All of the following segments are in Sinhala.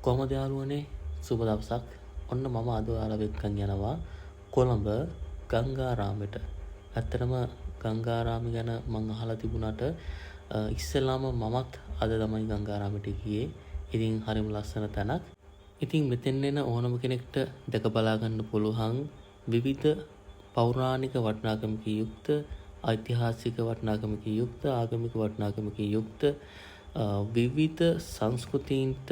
කොහොමද යාළුවනේ, සුබ දවසක්. ඔන්න මම අද ඔයාලව එක්කන් යනවා කොළඹ ගංගාරාමෙට. ඇත්තටම ගංගාරාම ගැන මං අහලා තිබුණාට ඉස්සෙල්ලාම මමත් අද තමයි ගංගාරාමෙට ගියේ. ඉතින් හරිම ලස්සන තැනක්. ඉතින් මෙතෙන් එන ඕනම කෙනෙක්ට දැක බලා ගන්න පුළුවන් විවිධ පෞරාණික වටිනාකමකින් යුක්ත, ඓතිහාසික වටිනාකමකින් යුක්ත, ආගමික වටිනාකමකින් යුක්ත විවිධ සංස්කෘතීන්ට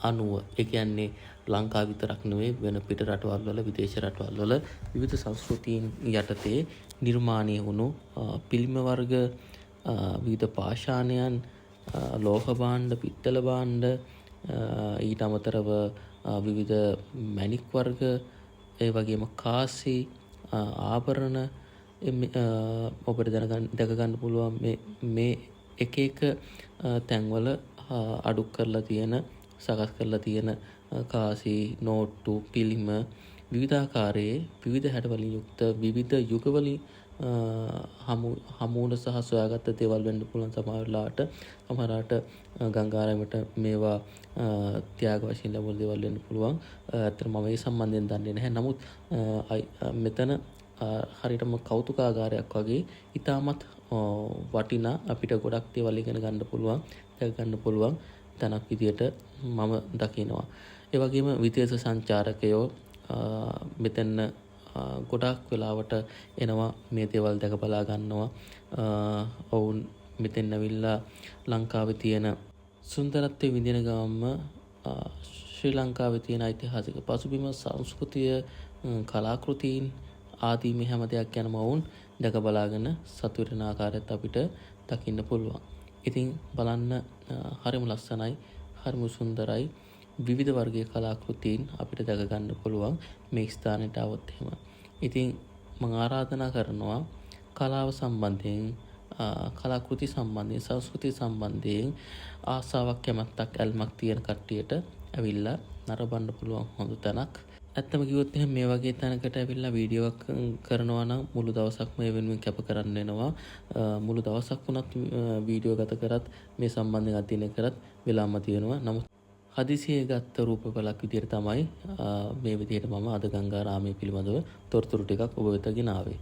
අනුව, ඒ කියන්නේ ලංකාව විතරක් නෙවෙයි, වෙන පිට රටවල් වල, විදේශ රටවල් වල විවිධ සංස්කෘතීන් යටතේ නිර්මාණය වුණු පිළිම වර්ග, විවිධ පාෂාණයන්, ලෝහ භාණ්ඩ, පිත්තල භාණ්ඩ, ඊට අමතරව විවිධ මැණික් වර්ග, ඒ වගේම කාසි, ආභරණ ඔබට දැනගන්න දැක ගන්න පුළුවන්. මේ මේ එක එක තැන්වල අඩු කරලා තියෙන, සකස් කරලා තියෙන කාසි, නෝට්ටු, පිළිම විවිධාකාරයේ, විවිධ හැඩවලින් යුක්ත, විවිධ යුගවලින් හමු හමු වුණ සහ සොයාගත්ත දේවල් වෙන්න පුළුවන් සමහර වෙලාවට. සමහර වෙලාවට ගංගාරාමයට මේවා ත්‍යාග වශයෙන් ලැබුණු දේවල් වෙන්න පුළුවන්. ඇත්තටම මම ඒ සම්බන්ධයෙන් දන්නේ නැහැ. නමුත් මෙතන හරියටම කෞතුකාගාරයක් වගේ ඉතාමත් වටිනා, අපිට ගොඩක් දේවල් ඉගෙන ගන්න පුළුවන්, දැක ගන්න පුළුවන් තැනක් විදියට මම දකිනවා. ඒ වගේම විදේශ සංචාරකයෝ මෙතන ගොඩාක් වෙලාවට එනවා, මේ දේවල් දැක බලා ගන්නවා. ඔවුන් මෙතෙන් ඇවිල්ලා ලංකාවේ තියෙන සුන්දරත්වය විඳින ගමන්ම ශ්‍රී ලංකාවේ තියෙන ඓතිහාසික පසුබිම, සංස්කෘතිය, කලාකෘතීන් ආදී මේ හැම දෙයක් ගැනම ඔවුන් දැක බලාගෙන සතුටු වෙන ආකාරයත් අපිට දකින්න පුළුවන්. ඉතින් බලන්න, හරිම ලස්සනයි, හරිම සුන්දරයි. විවිධ වර්ගයේ කලාකෘතීන් අපිට දැක ගන්න පුළුවන් මේ ස්ථානයට ආවොත් එහෙම. ඉතින් මං ආරාධනා කරනවා කලාව සම්බන්ධයෙන්, කලාකෘති සම්බන්ධයෙන්, සංස්කෘතිය සම්බන්ධයෙන් ආසාවක්, කැමැත්තක්, ඇල්මක් තියෙන කට්ටියට ඇවිල්ලා නරඹන්න පුළුවන් හොඳ තැනක්. ඇත්තම කිව්වොත් එහෙම මේ වගේ තැනකට ඇවිල්ලා වීඩියෝ එකක් කරනවා නම් මුළු දවසක්ම ඒ වෙනුවෙන් කැප කරන්න වෙනවා. මුළු දවසක් වුණත් වීඩියෝ ගත කරත්, මේ සම්බන්ධයෙන් අධ්‍යයනය කරත් වෙලා මදි වෙනවා. නමුත් හදිසියේ ගත්ත රූප පළක් විදියට තමයි මේ විදිහට මම අද ගංගාරාමය පිළිබඳව තොරතුරු ටිකක් ඔබ වෙත ගෙන ආවේ.